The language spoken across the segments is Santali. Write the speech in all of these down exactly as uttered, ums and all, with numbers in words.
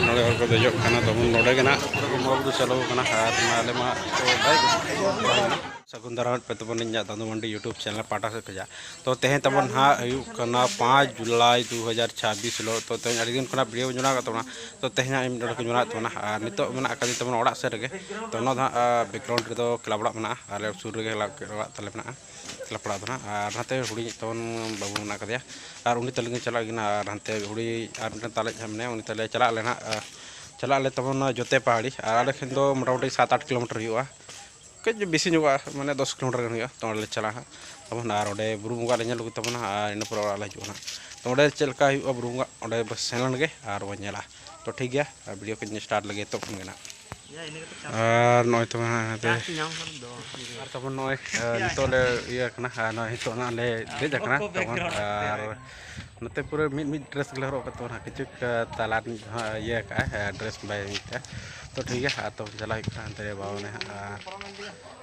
ᱱᱚᱰᱮ ᱦᱚᱲ ᱠᱚ ᱫᱮᱡᱚᱜ ᱠᱟᱱᱟ ᱛᱟᱵᱚᱱ, ᱱᱚᱰᱮ ᱜᱮ ᱱᱟᱜ ᱯᱩᱨᱟᱹ ᱵᱚᱸᱜᱟ ᱵᱩᱨᱩ ᱪᱟᱹᱞᱩ ᱠᱟᱱᱟ᱾ ᱟᱨ ᱟᱞᱮ ᱢᱟ ᱛᱚ ᱵᱟᱭ ᱥᱟᱹᱜᱩᱱ ᱫᱟᱨᱟᱢ ᱯᱮ ᱛᱟᱵᱚᱱ ᱤᱧᱟᱹᱜ ᱫᱟᱫᱩ ᱢᱟᱱᱰᱤ YouTube ᱪᱮᱱᱮᱞ ᱯᱟᱦᱴᱟ ᱥᱮᱫ ᱠᱷᱚᱱᱟᱜ᱾ ᱛᱚ ᱛᱮᱦᱮᱧ ᱛᱟᱵᱚᱱ ᱱᱟᱦᱟᱜ ᱦᱩᱭᱩᱜ ᱠᱟᱱᱟ ᱯᱟᱸᱪ ᱡᱩᱞᱟᱭ ᱫᱩ ᱦᱟᱡᱟᱨ ᱪᱷᱟᱵᱵᱤᱥ ᱦᱤᱞᱳᱜ᱾ ᱛᱚ ᱛᱮᱦᱮᱧ ᱟᱹᱰᱤ ᱫᱤᱱ ᱠᱷᱚᱱᱟᱜ ᱵᱷᱤᱰᱤᱭᱳ ᱵᱚᱱ ᱵᱮᱱᱟᱣ ᱠᱟᱜ ᱛᱟᱵᱚᱱᱟ᱾ ᱛᱚ ᱛᱮᱦᱮᱧ ᱦᱟᱸᱜ ᱤᱧ ᱱᱚᱰᱮ ᱠᱚ ᱡᱚᱱᱟᱜ ᱛᱟᱵᱚᱱᱟ᱾ ᱟᱨ ᱱᱤᱛᱚᱜ ᱢᱮᱱᱟᱜ ᱟᱠᱟᱫᱤᱧ ᱛᱟᱵᱚᱱᱟ ᱚᱲᱟᱜ ᱥᱮᱫ ᱨᱮᱜᱮ᱾ ᱛᱚ ᱱᱚᱣᱟ ᱫᱚ ᱦᱟᱸᱜ, ᱟᱸ, ᱵᱮᱠᱜᱨᱟᱣᱩᱱᱰ ᱨᱮᱫᱚ ᱠᱞᱟᱵᱽ ᱚᱲᱟᱜ ᱢᱮᱱᱟᱜᱼᱟ᱾ ᱟᱞᱮ ᱥᱩᱨ ᱨᱮᱜᱮ ᱚᱲᱟᱜ ᱛᱟᱞᱮ ᱢᱮᱱᱟᱜᱼᱟ, ᱠᱞᱟᱵᱽ ᱚᱲᱟᱜ ᱫᱚ ᱦᱟᱸᱜ᱾ ᱟᱨ ᱱᱟᱛᱮ ᱦᱩᱰᱤᱧ ᱛᱟᱵᱚᱱ ᱵᱟᱹᱵᱩ ᱢᱮᱱᱟᱜ ᱟᱠᱟᱫᱮᱭᱟ᱾ ᱟᱨ ᱩᱱᱤ ᱛᱟᱹᱞᱤᱧ ᱞᱤᱧ ᱪᱟᱞᱟᱜ ᱠᱟᱱᱟ᱾ ᱟᱨ ᱦᱟᱱᱛᱮ ᱦᱩᱰᱤᱧ ᱟᱨ ᱢᱤᱫᱴᱮᱱ ᱛᱟᱞᱮᱡ ᱦᱟᱸᱜ ᱢᱮᱱᱟᱭᱟ, ᱩᱱᱤ ᱛᱟᱞᱮ ᱪᱟᱞᱟᱜ ᱟᱞᱮ ᱱᱟᱦᱟᱜ, ᱟᱸ, ᱪᱟᱞᱟᱜ ᱟᱞᱮ ᱛᱟᱵᱚᱱ ᱡᱚᱛᱮ ᱯᱟᱦᱟᱲᱤ᱾ ᱟᱨ ᱟᱞᱮ ᱴᱷᱮᱱ ᱫᱚ ᱢᱚᱴᱟᱢᱩᱴᱤ ᱥᱟᱛ ᱟᱴ ᱠᱤᱞᱳᱢᱤᱴᱟᱨ ᱦᱩᱭᱩᱜᱼᱟ, ᱠᱟᱹᱡ ᱵᱮᱥᱤ ᱧᱚᱜᱚᱜᱼᱟ, ᱢᱟᱱᱮ ᱫᱚᱥ ᱠᱤᱞᱳᱢᱤᱴᱟᱨ ᱜᱟᱱ ᱦᱩᱭᱩᱜᱼᱟ᱾ ᱛᱚ ᱚᱸᱰᱮ ᱞᱮ ᱪᱟᱞᱟᱜᱼᱟ ᱦᱟᱸᱜ ᱛᱟᱵᱚᱱ᱾ ᱟᱨ ᱚᱸᱰᱮ ᱵᱩᱨᱩ ᱵᱚᱸᱜᱟ ᱞᱮ ᱧᱮᱞ ᱟᱹᱜᱩ ᱛᱟᱵᱚᱱᱟ ᱟᱨ ᱤᱱᱟᱹ ᱯᱚᱨᱮ ᱚᱲᱟᱜ ᱞᱮ ᱦᱤᱡᱩᱜᱼᱟ ᱦᱟᱸᱜ᱾ ᱛᱚ ᱚᱸᱰᱮ ᱪᱮᱫ ᱞᱮᱠᱟ ᱦᱩᱭᱩᱜᱼᱟ ᱵᱩᱨᱩ ᱵᱚᱸᱜᱟ, ᱚᱸᱰᱮ ᱵᱚ ᱥᱮᱱ ᱞᱮᱱ ᱜᱮ ᱟᱨ ᱵᱚᱱ ᱧᱮᱞᱟ᱾ ᱛᱚ ᱴᱷᱤᱠ ᱜᱮᱭᱟ, ᱟᱨ ᱵᱷᱤᱰᱤᱭᱳ ᱠᱚᱧ ᱥᱴᱟᱨᱴ ᱞᱮᱜᱮ ᱱᱤᱛᱚᱜ ᱠᱷᱚᱱ ᱜᱮ ᱱᱟᱜ᱾ ᱟᱨ ᱱᱚᱜᱼᱚᱭ ᱛᱚ ᱦᱟᱸᱜ ᱦᱟᱱᱛᱮ ᱟᱨ ᱛᱟᱵᱚᱱ ᱱᱚᱜᱼᱚᱭ, ᱟᱸ, ᱱᱤᱛᱚᱜ ᱞᱮ ᱤᱭᱟᱹ ᱠᱟᱱᱟ, ᱟᱨ ᱱᱚᱜᱼᱚᱭ ᱱᱤᱛᱚᱜ ᱱᱟᱜ ᱞᱮ ᱫᱮᱡ ᱟᱠᱟᱱᱟ ᱛᱟᱵᱚᱱ᱾ ᱟᱨ ᱱᱚᱛᱮ ᱯᱩᱨᱟᱹ ᱢᱤᱫ ᱢᱤᱫ ᱰᱨᱮᱥ ᱜᱮᱞᱮ ᱦᱚᱨᱚᱜ ᱠᱟᱜ ᱛᱟᱵᱚᱱᱟ, ᱠᱤᱪᱷᱩ ᱛᱟᱞᱟ ᱨᱤᱱᱤᱡ ᱫᱚ ᱦᱟᱸᱜ ᱤᱭᱟᱹ ᱠᱟᱜᱼᱟᱭ, ᱰᱨᱮᱥ ᱵᱟᱭ ᱤᱭᱟᱹ ᱠᱟᱜᱼᱟ᱾ ᱛᱚ ᱴᱷᱤᱠ ᱜᱮᱭᱟ, ᱟᱨ ᱛᱚ ᱪᱟᱞᱟᱜ ᱦᱩᱭᱩᱜ ᱠᱟᱱᱟ ᱦᱟᱱᱛᱮ ᱨᱮ ᱵᱟᱵᱟ ᱢᱮᱱᱟᱭᱟ ᱦᱟᱸᱜ᱾ ᱟᱨ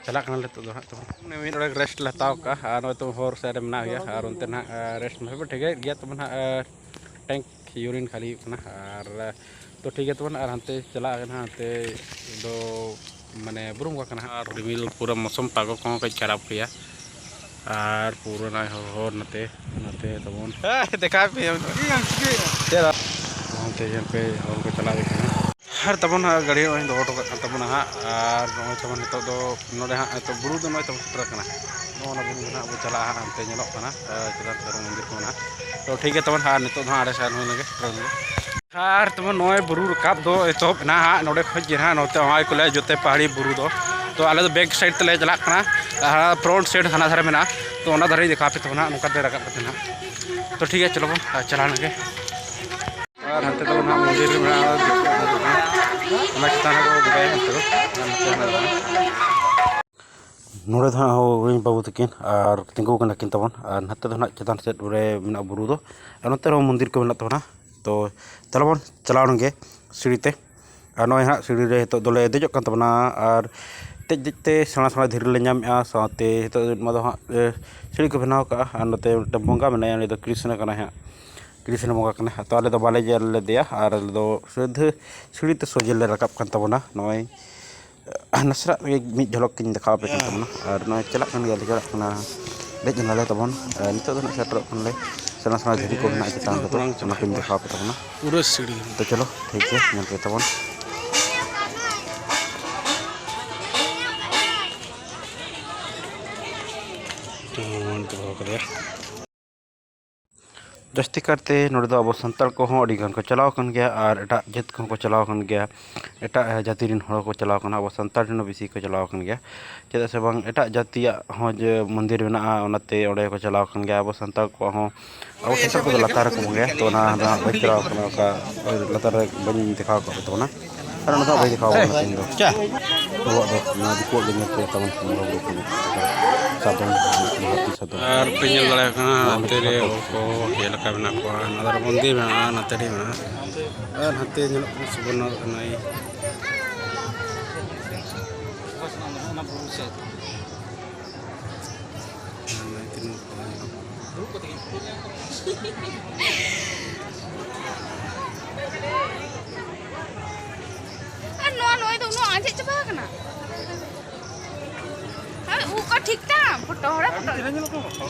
ᱪᱟᱞᱟᱜ ᱠᱟᱱᱟᱞᱮ ᱱᱤᱛᱚᱜ ᱫᱚ ᱦᱟᱸᱜ ᱛᱟᱵᱚᱱ᱾ ᱢᱟᱱᱮ ᱢᱤᱫ ᱰᱚᱸᱰᱮᱠ ᱨᱮᱥᱴ ᱞᱮ ᱦᱟᱛᱟᱣ ᱠᱟᱜᱼᱟ, ᱟᱨ ᱱᱚᱜᱼᱚᱭ ᱛᱚ ᱦᱚᱨ ᱥᱮᱫ ᱨᱮ ᱢᱮᱱᱟᱜ ᱜᱮᱭᱟ᱾ ᱟᱨ ᱚᱱᱛᱮ ᱱᱟᱦᱟᱜ, ᱟᱸ, ᱨᱮᱥᱴ ᱢᱟ ᱴᱷᱤᱠᱟᱹᱭᱮᱫ ᱜᱮᱭᱟ ᱛᱟᱵᱚᱱ ᱦᱟᱸᱜ, ᱟᱸ, ᱴᱮᱝᱠ ᱭᱩᱨᱤᱱ ᱠᱷᱟᱹᱞᱤ ᱦᱩᱭᱩᱜ ᱠᱟᱱᱟ᱾ ᱟᱨ ᱛᱚ ᱴᱷᱤᱠ ᱜᱮᱭᱟ ᱛᱟᱵᱚᱱ, ᱟᱨ ᱦᱟᱱᱛᱮ ᱪᱟᱞᱟᱜ ᱠᱟᱱᱟ, ᱦᱟᱱᱛᱮ ᱫᱚ ᱢᱟᱱᱮ ᱵᱩᱨᱩ ᱵᱚᱸᱜᱟ ᱠᱟᱱᱟ᱾ ᱟᱨ ᱨᱤᱢᱤᱞ ᱯᱩᱨᱟᱹ ᱢᱳᱥᱚᱢ ᱯᱟᱜᱚ ᱠᱚᱦᱚᱸ ᱠᱟᱹᱡ ᱠᱷᱟᱨᱟᱯ ᱜᱮᱭᱟ᱾ ᱟᱨ ᱯᱩᱨᱟᱹ ᱱᱚᱜᱼᱚᱭ ᱦᱚᱨ ᱱᱚᱛᱮ, ᱱᱚᱛᱮ ᱛᱟᱵᱚᱱ᱾ ᱦᱮᱸ, ᱫᱮᱠᱷᱟᱣ ᱯᱮ ᱦᱩᱭᱩᱜᱼᱟ᱾ ᱪᱮᱫ ᱟᱨ ᱦᱟᱱᱛᱮ ᱧᱮᱞ ᱯᱮ ᱦᱚᱨ ᱠᱚ ᱪᱟᱞᱟᱣ ᱦᱩᱭᱩᱜ ᱠᱟᱱᱟ᱾ ᱟᱨ ᱛᱟᱵᱚᱱ ᱦᱟᱸᱜ ᱜᱟᱹᱰᱤ ᱱᱚᱜᱼᱚᱭ ᱫᱚᱦᱚ ᱦᱚᱴᱚ ᱠᱟᱜ ᱠᱟᱱ ᱛᱟᱵᱚᱱᱟ ᱦᱟᱸᱜ᱾ ᱟᱨ ᱱᱚᱜᱼᱚᱭ ᱛᱟᱵᱚᱱ ᱱᱤᱛᱚᱜ ᱫᱚ ᱱᱚᱰᱮ ᱦᱟᱸᱜ ᱱᱤᱛᱚᱜ ᱵᱩᱨᱩ ᱫᱚ ᱱᱚᱜᱼᱚᱭ ᱛᱟᱵᱚᱱ ᱥᱮᱴᱮᱨ ᱠᱟᱱᱟ᱾ ᱱᱚᱜᱼᱚ ᱱᱚᱣᱟ ᱵᱩᱨᱩ ᱜᱮ ᱦᱟᱸᱜ ᱵᱚᱱ ᱪᱟᱞᱟᱜᱼᱟ ᱦᱟᱸᱜ, ᱦᱟᱱᱛᱮ ᱧᱮᱞᱚᱜ ᱠᱟᱱᱟ, ᱟᱨ ᱪᱮᱛᱟᱱ ᱥᱮᱫ ᱨᱮ ᱢᱚᱱᱫᱤᱨ ᱠᱚ ᱢᱮᱱᱟᱜᱼᱟ᱾ ᱛᱚ ᱴᱷᱤᱠ ᱜᱮᱭᱟ ᱛᱟᱵᱚᱱ ᱦᱟᱸᱜ, ᱱᱤᱛᱚᱜ ᱫᱚ ᱦᱟᱸᱜ ᱟᱲᱮ ᱥᱟᱭᱟᱱ ᱦᱩᱭ ᱞᱮᱱ ᱜᱮ, ᱥᱮᱴᱮᱨ ᱞᱮᱱ ᱜᱮ᱾ ᱟᱨ ᱛᱟᱵᱚᱱ ᱱᱚᱜᱼᱚᱭ ᱵᱩᱨᱩ ᱨᱟᱠᱟᱵ ᱫᱚ ᱮᱛᱚᱦᱚᱵ ᱮᱱᱟ ᱦᱟᱸᱜ, ᱱᱚᱰᱮ ᱠᱷᱚᱡ ᱜᱮ ᱦᱟᱸᱜ ᱱᱚᱛᱮ ᱦᱚᱸᱜᱼᱚᱭ ᱠᱚ ᱞᱟᱹᱭᱟ ᱡᱚᱛᱮ ᱯᱟᱦᱟᱲᱤ ᱵᱩᱨᱩ ᱫᱚ᱾ ᱛᱚ ᱟᱞᱮ ᱫᱚ ᱵᱮᱠ ᱥᱟᱭᱤᱰ ᱛᱮᱞᱮ ᱪᱟᱞᱟᱜ ᱠᱟᱱᱟ, ᱟᱨ ᱯᱷᱨᱚᱱᱴ ᱥᱟᱭᱤᱰ ᱦᱟᱱᱟ ᱫᱷᱟᱨᱮ ᱢᱮᱱᱟᱜᱼᱟ᱾ ᱛᱚ ᱚᱱᱟ ᱫᱷᱟᱨᱮᱧ ᱫᱮᱠᱷᱟᱣ ᱟᱯᱮ ᱛᱟᱵᱚᱱᱟ ᱦᱟᱸᱜ, ᱱᱚᱝᱠᱟ ᱛᱮ ᱨᱟᱠᱟᱵ ᱠᱟᱛᱮ ᱦᱟᱸᱜ᱾ ᱛᱚ ᱴᱷᱤᱠ ᱜᱮᱭᱟ, ᱪᱚᱞᱚ ᱵᱚᱱ ᱟᱨ ᱪᱟᱞᱟᱣ ᱞᱮᱱ ᱜᱮ᱾ ᱟᱨ ᱦᱟᱱᱛᱮ ᱫᱚ ᱱᱟᱦᱟᱜ ᱢᱚᱱᱫᱤᱨ ᱨᱮ ᱢᱮᱱᱟᱜᱼᱟ, ᱚᱱᱟ ᱪᱮᱛᱟᱱ ᱨᱮᱠᱚ ᱵᱚᱸᱜᱟᱭᱟ ᱦᱟᱱᱛᱮ ᱫᱚ᱾ ᱟᱨ ᱱᱚᱛᱮ ᱦᱟᱱᱟ ᱫᱚ ᱱᱟᱦᱟᱜ ᱱᱚᱰᱮ ᱫᱚ ᱦᱟᱸᱜ ᱦᱩᱰᱤᱧ ᱵᱟᱹᱵᱩ ᱛᱟᱹᱠᱤᱱ ᱟᱨ ᱛᱤᱸᱜᱩ ᱠᱟᱱᱟ ᱠᱤᱱ ᱛᱟᱵᱚᱱ᱾ ᱟᱨ ᱱᱟᱛᱮ ᱫᱚ ᱦᱟᱸᱜ ᱪᱮᱛᱟᱱ ᱥᱮᱫ ᱨᱮ ᱢᱮᱱᱟᱜᱼᱟ ᱵᱩᱨᱩ ᱫᱚ, ᱟᱨ ᱱᱚᱛᱮ ᱨᱮᱦᱚᱸ ᱢᱚᱱᱫᱤᱨ ᱠᱚ ᱢᱮᱱᱟᱜ ᱛᱟᱵᱚᱱᱟ᱾ ᱛᱚ ᱫᱮᱞᱟ ᱵᱚᱱ ᱪᱟᱞᱟᱣ ᱞᱮᱱ ᱜᱮ ᱥᱤᱲᱤ ᱛᱮ᱾ ᱟᱨ ᱱᱚᱜᱼᱚᱭ ᱦᱟᱸᱜ ᱥᱤᱲᱤ ᱨᱮ ᱱᱤᱛᱚᱜ ᱫᱚᱞᱮ ᱫᱮᱡᱚᱜ ᱠᱟᱱ ᱛᱟᱵᱚᱱᱟ᱾ ᱟᱨ ᱫᱮᱡ ᱫᱮᱡ ᱛᱮ ᱥᱮᱬᱟ ᱥᱮᱬᱟ ᱫᱷᱤᱨᱤ ᱞᱮ ᱧᱟᱢᱮᱜᱼᱟ, ᱥᱟᱶᱛᱮ ᱱᱤᱛᱚᱜ ᱱᱚᱣᱟ ᱫᱚ ᱦᱟᱸᱜ, ᱮ, ᱥᱤᱲᱤ ᱠᱚ ᱵᱮᱱᱟᱣ ᱠᱟᱜᱼᱟ᱾ ᱟᱨ ᱱᱚᱛᱮ ᱢᱤᱫᱴᱮᱱ ᱵᱚᱸᱜᱟ ᱢᱮᱱᱟᱭᱟ, ᱩᱱᱤ ᱫᱚ ᱠᱨᱤᱥᱱᱚ ᱠᱟᱱᱟᱭ ᱦᱟᱸᱜ᱾ ᱠᱨᱤᱥᱱᱚ ᱵᱚᱸᱜᱟ ᱠᱟᱱᱟ᱾ ᱛᱚ ᱟᱞᱮ ᱫᱚ ᱵᱟᱞᱮ ᱧᱮᱞ ᱞᱮᱫᱮᱭᱟ, ᱟᱨ ᱟᱞᱮ ᱫᱚ ᱥᱤᱫᱷᱟᱹ ᱥᱤᱲᱤ ᱛᱮ ᱥᱚᱡᱷᱮ ᱞᱮ ᱨᱟᱠᱟᱵ ᱠᱟᱱ ᱛᱟᱵᱚᱱᱟ᱾ ᱱᱚᱜᱼᱚᱭ ᱱᱟᱥᱮᱱᱟᱜ ᱜᱮ ᱢᱤᱫ ᱡᱷᱚᱞᱚᱠ ᱤᱧ ᱫᱮᱠᱷᱟᱣ ᱟᱯᱮ ᱠᱟᱱ ᱛᱟᱵᱚᱱᱟ᱾ ᱟᱨ ᱱᱚᱜᱼᱚᱭ ᱪᱟᱞᱟᱜ ᱠᱟᱱ ᱜᱮᱭᱟᱞᱮ, ᱪᱟᱞᱟᱜ ᱠᱟᱱᱟ, ᱫᱮᱡ ᱮᱱᱟᱞᱮ ᱛᱟᱵᱚᱱ᱾ ᱟᱨ ᱱᱤᱛᱚᱜ ᱫᱚ ᱱᱟᱜ ᱥᱮᱴᱮᱨᱚᱜ ᱠᱟᱱᱟᱞᱮ, ᱥᱮᱬᱟ ᱥᱮᱬᱟ ᱫᱷᱤᱨᱤ ᱠᱚ ᱢᱮᱱᱟᱜᱼᱟ ᱪᱮᱛᱟᱱ ᱨᱮᱫᱚ, ᱚᱱᱟ ᱠᱚᱧ ᱫᱮᱠᱷᱟᱣ ᱟᱯᱮ ᱛᱟᱵᱚᱱᱟ᱾ ᱯᱩᱨᱟᱹ ᱥᱤᱲᱤ᱾ ᱛᱚ ᱪᱚᱞᱚ, ᱴᱷᱤᱠ ᱜᱮᱭᱟ, ᱧᱮᱞ ᱯᱮ ᱛᱟᱵᱚᱱ᱾ ᱛᱚ, ᱢᱚᱱ ᱠᱚ ᱫᱚᱦᱚ ᱠᱟᱫᱮᱭᱟ᱾ ᱡᱟᱹᱥᱛᱤ ᱠᱟᱨᱛᱮ ᱱᱚᱰᱮ ᱫᱚ ᱟᱵᱚ ᱥᱟᱱᱛᱟᱲ ᱠᱚᱦᱚᱸ ᱟᱹᱰᱤ ᱜᱟᱱ ᱠᱚ ᱪᱟᱞᱟᱣ ᱟᱠᱟᱱ ᱜᱮᱭᱟ, ᱟᱨ ᱮᱴᱟᱜ ᱡᱟᱹᱛ ᱠᱚᱦᱚᱸ ᱠᱚ ᱪᱟᱞᱟᱣ ᱟᱠᱟᱱ ᱜᱮᱭᱟ, ᱮᱴᱟᱜ ᱡᱟᱹᱛᱤ ᱨᱮᱱ ᱦᱚᱲ ᱠᱚ ᱪᱟᱞᱟᱣ ᱟᱠᱟᱱᱟ, ᱟᱵᱚ ᱥᱟᱱᱛᱟᱲ ᱨᱮᱱ ᱦᱚᱸ ᱵᱮᱥᱤ ᱠᱚ ᱪᱟᱞᱟᱣ ᱟᱠᱟᱱ ᱜᱮᱭᱟ᱾ ᱪᱮᱫᱟᱜ ᱥᱮ ᱵᱟᱝ, ᱮᱴᱟᱜ ᱡᱟᱹᱛᱤᱭᱟᱜ ᱦᱚᱸ ᱡᱮ ᱢᱚᱱᱫᱤᱨ ᱢᱮᱱᱟᱜᱼᱟ, ᱚᱱᱟᱛᱮ ᱚᱸᱰᱮ ᱠᱚ ᱪᱟᱞᱟᱣ ᱟᱠᱟᱱ ᱜᱮᱭᱟ᱾ ᱟᱵᱚ ᱥᱟᱱᱛᱟᱲ ᱠᱚᱣᱟᱜ ᱦᱚᱸ, ᱟᱵᱚ ᱥᱟᱱᱛᱟᱲ ᱠᱚᱫᱚ ᱞᱟᱛᱟᱨ ᱨᱮᱠᱚ ᱵᱚᱸᱜᱟᱭᱟ, ᱛᱚ ᱚᱱᱟ ᱫᱚ ᱦᱟᱸᱜ ᱵᱟᱹᱧ ᱪᱟᱞᱟᱣ ᱟᱠᱟᱱᱟ, ᱚᱠᱟ ᱞᱟᱛᱟᱨ ᱨᱮ ᱵᱟᱹᱧ ᱫᱮᱠᱷᱟᱣ ᱟᱠᱟᱫ ᱯᱮ ᱛᱟᱵᱚᱱᱟ᱾ ᱟᱨ ᱚᱱᱟ ᱫᱚ ᱵᱟᱹᱧ ᱫᱮᱠᱷᱟᱣ ᱠᱟᱱᱟ ᱛᱮᱦᱮᱧ ᱫᱚ᱾ ᱪᱟ᱾ ᱟᱵᱚᱣᱟᱜ ᱫᱚ ᱱᱚᱣᱟ ᱫᱤᱠᱩᱣᱟᱜ ᱜᱮ ᱧᱮᱞ ᱯᱮ ᱛᱟᱵᱚᱱ ᱵᱚᱸᱜᱟ ᱵᱩᱨᱩ ᱠᱚ ᱢᱮᱱᱟᱜ ᱠᱚᱣᱟ᱾ ᱥᱟᱫᱚᱢ, ᱦᱟᱹᱛᱤ ᱥᱟᱫᱚᱢ᱾ ᱟᱨ ᱯᱮ ᱧᱮᱞ ᱫᱟᱲᱮᱭᱟᱜ ᱠᱟᱱᱟ, ᱱᱚᱣᱟ ᱦᱟᱱᱛᱮ ᱨᱮ ᱦᱚᱲ ᱠᱚ ᱪᱮᱫ ᱞᱮᱠᱟ ᱢᱮᱱᱟᱜ ᱠᱚᱣᱟ᱾ ᱱᱚᱣᱟ ᱫᱷᱟᱨᱮ ᱢᱚᱱᱫᱤᱨ ᱢᱮᱱᱟᱜᱼᱟ, ᱱᱚᱛᱮ ᱨᱮ ᱢᱮᱱᱟᱜᱼᱟ᱾ ᱟᱨ ᱦᱟᱱᱛᱮ ᱧᱮᱞᱚᱜ ᱠᱟᱱᱟ ᱥᱩᱵᱚᱨᱱᱚ ᱱᱟᱹᱭ᱾ ᱟᱨ ᱱᱚᱣᱟ ᱱᱚᱜᱼᱚᱭ ᱫᱚ ᱩᱱᱟᱹᱜ ᱟᱸᱡᱮᱫ ᱪᱟᱵᱟ ᱟᱠᱟᱱᱟ᱾ ᱟᱨ ᱩᱵ ᱠᱚ ᱴᱷᱤᱠ ᱛᱟᱢ, ᱯᱷᱳᱴᱳ ᱦᱚᱲᱟᱜ ᱯᱷᱳᱴᱳ᱾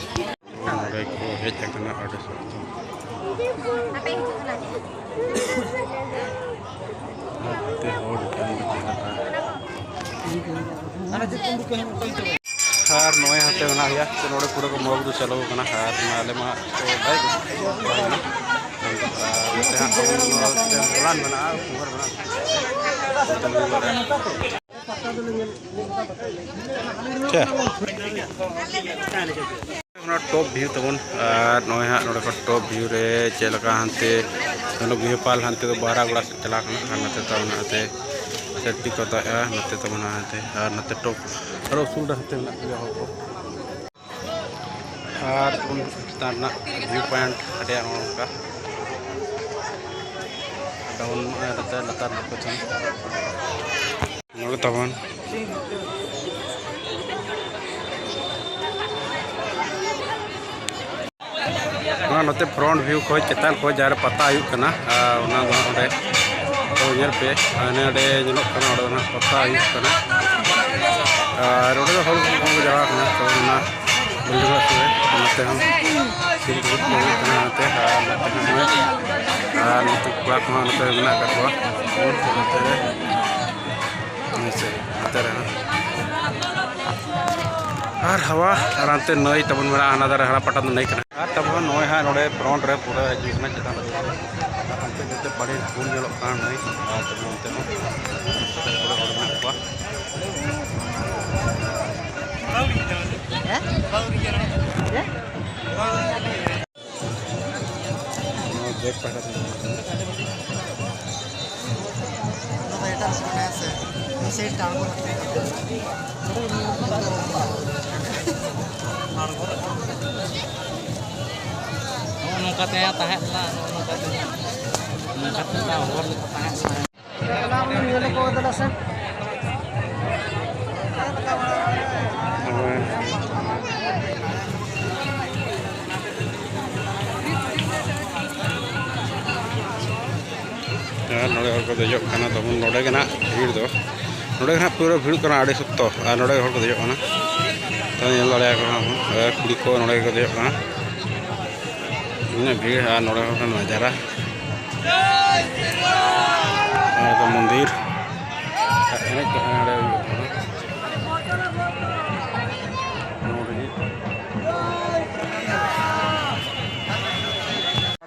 ᱱᱚᱰᱮ ᱠᱚ ᱦᱮᱡ ᱟᱠᱟᱱᱟ ᱟᱹᱰᱤ ᱥᱟᱸᱜᱮ᱾ ᱟᱯᱮ ᱦᱤᱡᱩᱜ ᱠᱟᱱᱟ᱾ ᱱᱚᱛᱮ ᱦᱚᱲ ᱮᱠᱟᱱ ᱠᱚ ᱧᱮᱞᱚᱜᱼᱟ᱾ ᱟᱨ ᱱᱚᱜᱼᱚᱭ ᱦᱟᱱᱛᱮ ᱢᱮᱱᱟᱜ ᱜᱮᱭᱟ, ᱛᱚ ᱱᱚᱰᱮ ᱯᱩᱨᱟᱹ ᱠᱚ ᱵᱚᱸᱜᱟ ᱵᱩᱨᱩ ᱪᱟᱹᱞᱩ ᱟᱠᱟᱱᱟ᱾ ᱟᱨ ᱟᱞᱮ ᱢᱟ ᱛᱚ ᱵᱟᱭ ᱟᱨ ᱱᱚᱛᱮ ᱦᱟᱸᱜ ᱫᱚᱞᱟᱱ ᱢᱮᱱᱟᱜᱼᱟ, ᱠᱩᱢᱟᱨ ᱢᱮᱱᱟᱜᱼᱟ᱾ ᱚᱱᱟ top view ᱛᱟᱵᱚᱱ᱾ ᱟᱨ ᱱᱚᱜᱼᱚᱭ ᱦᱟᱸᱜ ᱱᱚᱰᱮ ᱠᱷᱚᱱ top view ᱨᱮ ᱪᱮᱫ ᱞᱮᱠᱟ ᱦᱟᱱᱛᱮ ᱫᱷᱚᱱᱩᱠ ᱵᱤᱦᱟᱹᱯᱟᱞ ᱦᱟᱱᱛᱮ ᱫᱚ ᱵᱟᱨᱟ ᱜᱚᱲᱟ ᱥᱮᱫ ᱪᱟᱞᱟᱣ ᱠᱟᱱᱟ, ᱟᱨ ᱱᱚᱛᱮ ᱛᱟᱵᱚᱱ ᱦᱟᱱᱛᱮ ᱥᱮᱯᱴᱤ ᱠᱚ ᱛᱟᱦᱮᱸᱜᱼᱟ, ᱱᱚᱛᱮ ᱛᱟᱵᱚᱱ ᱦᱟᱱᱛᱮ, ᱟᱨ ᱱᱚᱛᱮ top ᱟᱨᱚ ᱩᱥᱩᱞ ᱨᱮ ᱦᱟᱱᱛᱮ ᱢᱮᱱᱟᱜ ᱠᱚᱜᱮᱭᱟ ᱦᱚᱲ ᱠᱚ᱾ ᱟᱨ ᱵᱚᱱ ᱪᱮᱛᱟᱱ ᱨᱮᱱᱟᱜ view point ᱟᱹᱰᱤ ᱟᱸᱴ ᱱᱚᱜᱼᱚ ᱱᱚᱝᱠᱟ down, ᱱᱚᱛᱮ ᱞᱟᱛᱟᱨ ᱨᱮᱱᱟᱜ ᱠᱚ ᱪᱷᱚᱵᱤ᱾ ᱱᱚᱰᱮ ᱛᱟᱵᱚᱱ ᱚᱱᱟ ᱱᱚᱛᱮ front view ᱠᱷᱚᱡ, ᱪᱮᱛᱟᱱ ᱠᱷᱚᱡ ᱡᱟᱦᱟᱸ ᱨᱮ ᱯᱟᱛᱟ ᱦᱩᱭᱩᱜ ᱠᱟᱱᱟ, ᱟᱨ ᱚᱱᱟ ᱫᱚ ᱦᱟᱸᱜ ᱚᱸᱰᱮ ᱛᱚ ᱧᱮᱞ ᱯᱮ, ᱦᱟᱱᱮ ᱚᱸᱰᱮ ᱧᱮᱞᱚᱜ ᱠᱟᱱᱟ, ᱚᱸᱰᱮ ᱫᱚ ᱦᱟᱸᱜ ᱯᱟᱛᱟ ᱦᱩᱭᱩᱜ ᱠᱟᱱᱟ᱾ ᱟᱨ ᱚᱸᱰᱮ ᱫᱚ ᱦᱚᱲ ᱠᱚ ᱠᱚᱢ ᱠᱚ ᱡᱟᱣᱨᱟ ᱠᱟᱱᱟ, ᱛᱚ ᱚᱱᱟ building ᱚᱲᱟᱜ ᱥᱩᱨ ᱨᱮ ᱱᱚᱛᱮ ᱦᱚᱸ ᱥᱤᱞ ᱫᱩᱲᱩᱵ ᱠᱚ ᱦᱩᱭᱩᱜ ᱠᱟᱱᱟ ᱱᱚᱛᱮ, ᱟᱨ ᱱᱚᱛᱮ ᱦᱚᱸ ᱱᱚᱜᱼᱚᱭ, ᱟᱨ ᱱᱚᱛᱮ ᱠᱚᱲᱟ ᱠᱚᱦᱚᱸ ᱱᱚᱛᱮ ᱢᱮᱱᱟᱜ ᱟᱠᱟᱫ ᱠᱚᱣᱟ, ᱱᱚᱛᱮ ᱨᱮ᱾ ᱦᱮᱸ ᱥᱮ, ᱱᱚᱛᱮ ᱨᱮ ᱦᱚᱸ᱾ ᱟᱨ ᱦᱟᱣᱟ, ᱟᱨ ᱦᱟᱱᱛᱮ ᱱᱟᱹᱭ ᱛᱟᱵᱚᱱ ᱢᱮᱱᱟᱜᱼᱟ, ᱦᱟᱱᱟ ᱫᱷᱟᱨᱮ ᱦᱟᱱᱟ ᱯᱟᱴᱟ ᱫᱚ ᱱᱟᱹᱭ ᱠᱟᱱᱟ᱾ ᱟᱨ ᱛᱟᱵᱚᱱ ᱱᱚᱜᱼᱚᱭ ᱦᱟᱸᱜ ᱱᱚᱰᱮ front ᱨᱮ ᱯᱩᱨᱟᱹ ᱦᱤᱡᱩᱜ ᱠᱟᱱᱟ ᱪᱮᱛᱟᱱ ᱨᱮ᱾ ᱟᱨ ᱦᱟᱱᱛᱮ ᱱᱟᱛᱮ ᱯᱟᱲᱮ ᱯᱩᱱ ᱧᱮᱞᱚᱜ ᱠᱟᱱᱟ ᱱᱟᱹᱭ, ᱟᱨ ᱛᱟᱵᱚᱱ ᱚᱱᱛᱮ ᱦᱚᱸ ᱯᱩᱨᱟᱹ ᱦᱚᱲ ᱢᱮᱱᱟᱜ ᱠᱚᱣᱟ᱾ ᱱᱚᱣᱟ ᱵᱮᱜᱽ ᱯᱟᱦᱴᱟ ᱥᱮᱫ᱾ ᱚᱱᱟ ᱫᱚ ᱮᱴᱟᱜ ᱥᱮᱫ ᱢᱮᱱᱟᱭᱟ ᱥᱮ, ᱢᱤᱫ side ᱛᱮ ᱟᱬᱜᱚ ᱞᱟᱹᱠᱛᱤ ᱠᱟᱱᱟ᱾ ᱱᱚᱜᱼᱚ ᱱᱚᱝᱠᱟ ᱛᱮ ᱛᱟᱦᱮᱸ ᱞᱮᱱᱟ, ᱱᱚᱜᱼᱚ ᱱᱚᱝᱠᱟ ᱛᱮ, ᱱᱚᱝᱠᱟ ᱛᱮ ᱦᱚᱨ ᱞᱮᱠᱟ ᱛᱟᱦᱮᱸ ᱞᱮᱱᱟ᱾ ᱟᱨ ᱱᱚᱰᱮ ᱦᱚᱲ ᱠᱚ ᱫᱮᱡᱚᱜ ᱠᱟᱱᱟ ᱛᱟᱵᱚᱱ᱾ ᱱᱚᱰᱮ ᱜᱮ ᱱᱟᱦᱟᱜ ᱵᱷᱤᱲ ᱫᱚ, ᱱᱚᱰᱮ ᱜᱮ ᱱᱟᱦᱟᱜ ᱯᱩᱨᱟᱹ ᱵᱷᱤᱲᱚᱜ ᱠᱟᱱᱟ ᱟᱹᱰᱤ ᱥᱚᱠᱛᱚ᱾ ᱟᱨ ᱱᱚᱰᱮ ᱜᱮ ᱦᱚᱲ ᱠᱚ ᱫᱮᱡᱚᱜ ᱠᱟᱱᱟ, ᱛᱚ ᱧᱮᱞ ᱫᱟᱲᱮᱭᱟᱠᱚ ᱠᱟᱱᱟ ᱵᱚᱱ, ᱠᱩᱲᱤ ᱠᱚ ᱱᱚᱰᱮ ᱜᱮᱠᱚ ᱫᱮᱡᱚᱜ ᱠᱟᱱᱟ᱾ ᱩᱱᱟᱹᱜ ᱵᱷᱤᱲ, ᱟᱨ ᱱᱚᱰᱮ ᱦᱚᱸ ᱱᱟᱡᱟᱨᱟ, ᱱᱚᱰᱮ ᱫᱚ ᱢᱚᱱᱫᱤᱨ, ᱟᱨ ᱮᱱᱮᱡ ᱠᱚ ᱱᱚᱰᱮ ᱦᱩᱭᱩᱜ ᱠᱟᱱᱟ᱾ ᱱᱚᱰᱮ ᱜᱮ᱾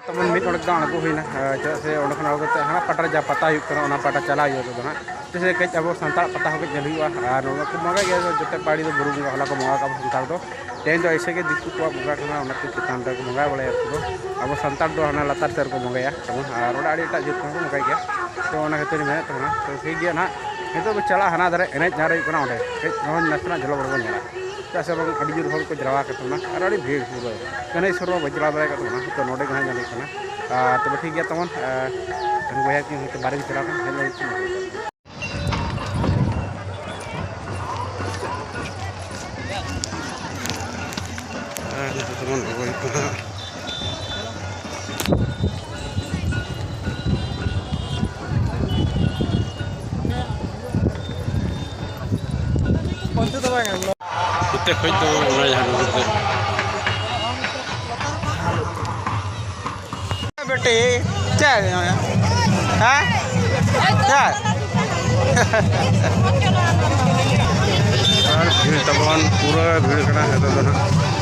ᱛᱟᱵᱚᱱ ᱢᱤᱫ ᱚᱲᱟᱜ ᱫᱚ ᱟᱬᱜᱚ ᱦᱩᱭᱱᱟ, ᱪᱮᱫᱟᱜ ᱥᱮ ᱚᱸᱰᱮ ᱠᱷᱚᱱ ᱟᱬᱜᱚ ᱠᱟᱛᱮ ᱦᱟᱱᱟ ᱯᱟᱴᱟ ᱨᱮ ᱡᱟ ᱯᱟᱛᱟ ᱦᱩᱭᱩᱜ ᱠᱟᱱᱟ, ᱚᱱᱟ ᱯᱟᱴᱟ ᱪᱟᱞᱟᱜ ᱦᱩᱭᱩᱜᱼᱟ ᱛᱮᱫᱚ ᱦᱟᱸᱜ᱾ ᱪᱮᱫᱟᱜ ᱥᱮ ᱠᱟᱹᱡ ᱟᱵᱚ ᱥᱟᱱᱛᱟᱲ ᱯᱟᱛᱟ ᱦᱚᱸ ᱠᱟᱹᱡ ᱧᱮᱞ ᱦᱩᱭᱩᱜᱼᱟ᱾ ᱟᱨ ᱱᱚᱰᱮ ᱠᱚ ᱵᱚᱸᱜᱟᱭ ᱜᱮᱭᱟ, ᱡᱚᱛᱚ ᱯᱟᱹᱲᱤ ᱫᱚ ᱵᱩᱨᱩ ᱵᱚᱸᱜᱟ ᱦᱚᱞᱟ ᱠᱚ ᱵᱚᱸᱜᱟ ᱟᱠᱟᱫ ᱟᱵᱚ ᱥᱟᱱᱛᱟᱲ ᱫᱚ᱾ ᱛᱮᱦᱮᱧ ᱫᱚ ᱮᱭᱥᱮ ᱜᱮ ᱫᱤᱠᱩ ᱠᱚᱣᱟᱜ ᱵᱚᱸᱜᱟ ᱠᱟᱱᱟ, ᱚᱱᱟᱛᱮ ᱪᱮᱛᱟᱱ ᱨᱮᱠᱚ ᱵᱚᱸᱜᱟ ᱵᱟᱲᱟᱭᱟ᱾ ᱩᱱᱠᱩ ᱫᱚ, ᱟᱵᱚ ᱥᱟᱱᱛᱟᱲ ᱫᱚ ᱦᱟᱱᱟ ᱞᱟᱛᱟᱨ ᱥᱮᱫ ᱨᱮᱠᱚ ᱵᱚᱸᱜᱟᱭᱟ ᱛᱟᱵᱚᱱ, ᱟᱨ ᱚᱸᱰᱮ ᱟᱹᱰᱤ ᱮᱴᱟᱜ ᱡᱟᱹᱛ ᱠᱚᱦᱚᱸ ᱠᱚ ᱵᱚᱸᱜᱟᱭ ᱜᱮᱭᱟ᱾ ᱛᱚ ᱚᱱᱟ ᱠᱷᱟᱹᱛᱤᱨ ᱢᱮᱱᱮᱫ ᱛᱟᱵᱚᱱᱟ, ᱛᱚ ᱴᱷᱤᱠ ᱜᱮᱭᱟ ᱱᱟᱦᱟᱜ, ᱱᱤᱛᱚᱜ ᱵᱚ ᱪᱟᱞᱟᱜᱼᱟ ᱦᱟᱱᱟ ᱫᱷᱟᱨᱮ ᱮᱱᱮᱡ ᱡᱟᱦᱟᱸ ᱨᱮ ᱦᱩᱭᱩᱜ ᱠᱟᱱᱟ ᱚᱸᱰᱮ, ᱠᱟᱹᱡ ᱱᱚᱜᱼᱚᱭ ᱱᱟᱥᱮᱱᱟᱜ ᱡᱚᱞᱚ ᱵᱚᱱ ᱧᱮᱞᱟ᱾ ᱪᱮᱫᱟᱜ ᱥᱮ ᱵᱟᱝ ᱟᱹᱰᱤ ᱡᱳᱨ ᱦᱚᱲ ᱠᱚ ᱡᱟᱨᱣᱟ ᱟᱠᱟᱱ ᱛᱟᱵᱚᱱᱟ ᱟᱨ ᱟᱹᱰᱤ ᱵᱷᱤᱲ ᱯᱩᱨᱟᱹ᱾ ᱠᱟᱹᱱᱟᱹᱭ ᱥᱚᱨ ᱢᱟ ᱵᱟᱹᱧ ᱪᱟᱞᱟᱣ ᱫᱟᱲᱮ ᱟᱠᱟᱫ ᱛᱟᱵᱚᱱᱟ, ᱛᱚ ᱱᱚᱰᱮ ᱜᱮ ᱦᱟᱸᱜ ᱧᱮᱞ ᱦᱩᱭᱩᱜ ᱠᱟᱱᱟ᱾ ᱟᱨ ᱛᱚᱵᱮ ᱴᱷᱤᱠ ᱜᱮᱭᱟ ᱛᱟᱵᱚᱱ, ᱟᱨ ᱵᱚᱭᱦᱟ ᱠᱤᱱ ᱦᱚᱭᱛᱳ ᱵᱟᱨᱦᱮ ᱠᱤᱱ ᱪᱟᱞᱟᱣ ᱠᱟᱱᱟ, ᱦᱮᱡ ᱞᱮᱱ ᱠᱤᱱ᱾ ᱟᱨ ᱱᱤᱛᱚᱜ ᱫᱚᱵᱚᱱ ᱟᱬᱜᱚ ᱦᱩᱭᱩᱜ ᱠᱟᱱᱟ᱾ ᱱᱚᱛᱮ ᱠᱷᱚᱡ ᱫᱚ ᱚᱱᱟ ᱡᱟᱦᱟᱸ ᱱᱚᱰᱮ ᱫᱚ ᱵᱮᱴᱮ, ᱪᱮᱫ ᱦᱮᱸ? ᱪᱮᱫ? ᱟᱨ ᱵᱷᱤᱲ ᱛᱟᱵᱚᱱ, ᱯᱩᱨᱟᱹ ᱵᱷᱤᱲ ᱠᱟᱱᱟ ᱱᱤᱛᱚᱜ ᱫᱚ ᱱᱟᱦᱟᱜ᱾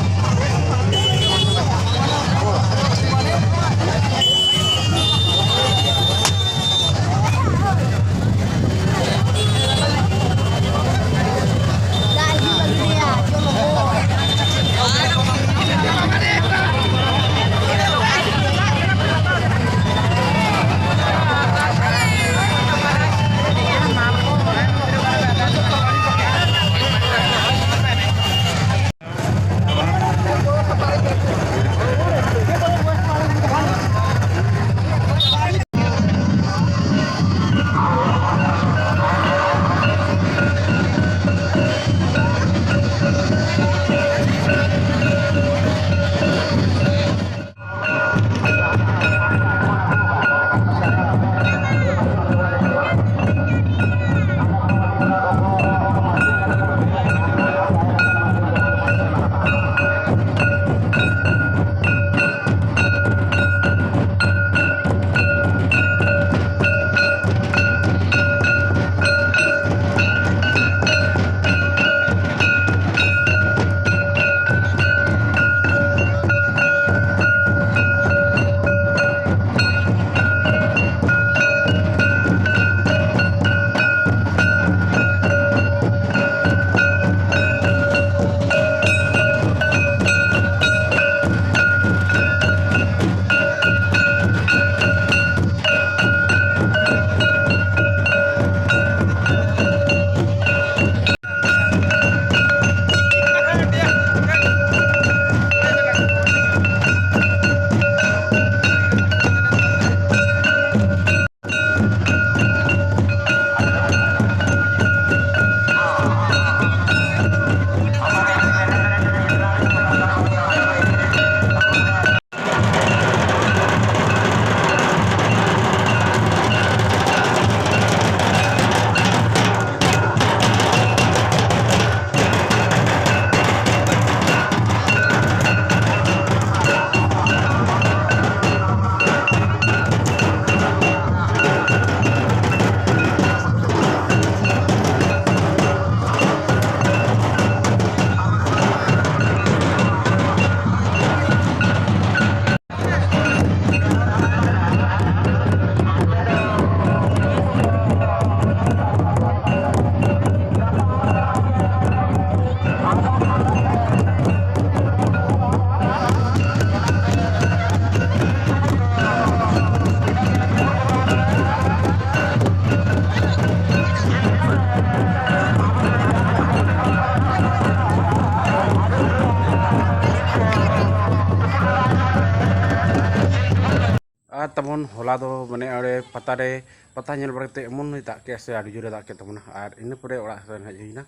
ᱛᱟᱵᱚᱱ ᱦᱚᱞᱟ ᱫᱚ ᱢᱟᱱᱮ ᱚᱸᱰᱮ ᱯᱟᱛᱟ ᱨᱮ, ᱯᱟᱛᱟ ᱧᱮᱞ ᱵᱟᱲᱟ ᱠᱟᱛᱮ ᱮᱢᱚᱱ ᱫᱟᱜ ᱠᱮᱫ ᱥᱮ ᱟᱹᱰᱤ ᱡᱳᱨᱮ ᱫᱟᱜ ᱠᱮᱫ ᱛᱟᱵᱚᱱᱟ᱾ ᱟᱨ ᱤᱱᱟᱹ ᱯᱚᱨᱮ ᱚᱲᱟᱜ ᱥᱮᱱ ᱦᱮᱡ ᱦᱩᱭᱱᱟ᱾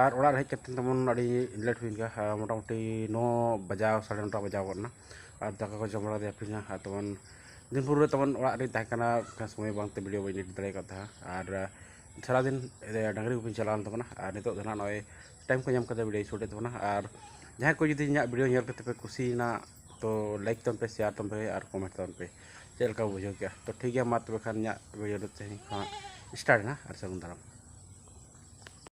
ᱟᱨ ᱚᱲᱟᱜ ᱨᱮ ᱦᱮᱡ ᱠᱟᱛᱮ ᱛᱟᱵᱚᱱ ᱟᱹᱰᱤ ᱞᱮᱴ ᱦᱩᱭᱮᱱ ᱜᱮᱭᱟ, ᱟᱨ ᱢᱚᱴᱟᱢᱩᱴᱤ ᱱᱚ ᱵᱟᱡᱟᱣ, ᱥᱟᱲᱮ ᱱᱚᱴᱟ ᱵᱟᱡᱟᱣ ᱜᱚᱫ ᱮᱱᱟ᱾ ᱟᱨ ᱫᱟᱠᱟ ᱠᱚ ᱡᱚᱢ ᱵᱟᱲᱟ ᱠᱟᱛᱮ ᱡᱟᱹᱯᱤᱫ ᱮᱱᱟ᱾ ᱟᱨ ᱛᱟᱵᱚᱱ ᱫᱤᱱ ᱵᱷᱳᱨ ᱨᱮ ᱛᱟᱵᱚᱱ ᱚᱲᱟᱜ ᱨᱮᱧ ᱛᱟᱦᱮᱸ ᱠᱟᱱᱟ, ᱥᱚᱢᱚᱭ ᱵᱟᱝᱛᱮ ᱵᱷᱤᱰᱤᱭᱳ ᱵᱟᱹᱧ ᱮᱰᱤᱴ ᱫᱟᱲᱮ ᱟᱠᱟᱫ ᱛᱟᱦᱮᱸᱫ᱾ ᱟᱨ ᱥᱟᱨᱟᱫᱤᱱ ᱰᱟᱹᱝᱨᱤ ᱜᱩᱯᱤᱧ ᱪᱟᱞᱟᱣ ᱞᱮᱱ ᱛᱟᱵᱚᱱᱟ᱾ ᱟᱨ ᱱᱤᱛᱚᱜ ᱫᱚ ᱱᱟᱦᱟᱜ ᱱᱚᱜᱼᱚᱭ ᱴᱟᱭᱤᱢ ᱠᱚ ᱧᱟᱢ ᱠᱟᱛᱮ ᱵᱷᱤᱰᱤᱭᱳᱧ ᱥᱩᱴᱮᱫ ᱛᱟᱵᱚᱱᱟ᱾ ᱟᱨ ᱡᱟᱦᱟᱸᱭ ᱠᱚ ᱡᱩᱫᱤ ᱤᱧᱟᱹᱜ ᱵᱷᱤᱰᱤᱭᱳ ᱧᱮᱞ ᱠᱟᱛᱮ ᱯᱮ ᱠᱩᱥᱤᱭᱮᱱᱟ, ᱛᱚ ᱞᱟᱭᱤᱠ ᱛᱟᱵᱚᱱ ᱯᱮ, ᱥᱮᱭᱟᱨ ᱛᱟᱵᱚᱱ ᱯᱮ ᱟᱨ ᱠᱚᱢᱮᱱᱴ ᱛᱟᱵᱚᱱ ᱯᱮ ᱪᱮᱫ ᱞᱮᱠᱟ ᱵᱩᱡᱷᱟᱹᱣ ᱠᱮᱜᱼᱟ᱾ ᱛᱚ ᱴᱷᱤᱠ ᱜᱮᱭᱟ, ᱢᱟ ᱛᱚᱵᱮ ᱠᱷᱟᱱ ᱤᱧᱟᱹᱜ ᱵᱷᱤᱰᱤᱭᱳ ᱫᱚ ᱛᱮᱦᱮᱧ ᱠᱷᱚᱱᱟᱜ ᱥᱴᱟᱨᱴ ᱮᱱᱟ᱾ ᱟᱨ ᱥᱟᱹᱜᱩᱱ ᱫᱟᱨᱟᱢ᱾